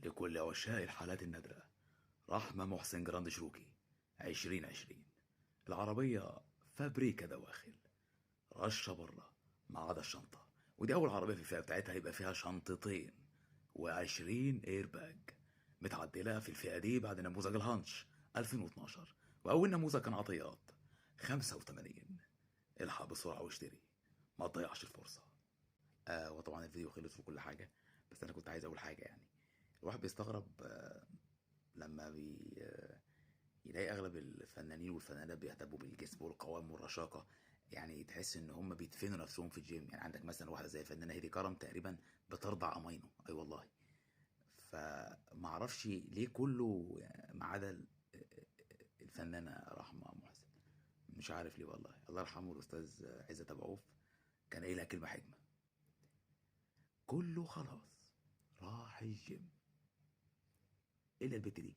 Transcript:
لكل عشاق الحالات النادرة، رحمة محسن جراند شروكي 2020. العربية فابريكا دواخل، رشة بره ما عدا الشنطة، ودي أول عربية في الفئة بتاعتها يبقى فيها شنطتين و20 ايرباج، متعدلة في الفئة دي بعد نموذج الهانش 2012، وأول نموذج كان عطيات 85. الحق بسرعة واشتري، ما تضيعش الفرصة. وطبعا الفيديو خلص وكل حاجة، بس أنا كنت عايز أقول حاجة. يعني الواحد بيستغرب لما بي آه يلاقي أغلب الفنانين والفنانات بيهتموا بالجسم والقوام والرشاقة، يعني تحس إن هم بيدفنوا نفسهم في الجيم. يعني عندك مثلا واحدة زي الفنانة هيدي كرم تقريبا بترضع أمينو، أي والله. فمعرفش ليه كله ما عدا الفنانة رحمة محسن، مش عارف ليه والله. الله يرحمه الأستاذ عزت أبو عوف كان قايلها كلمة حكمة، كله خلاص راح الجيم إلا البت دي.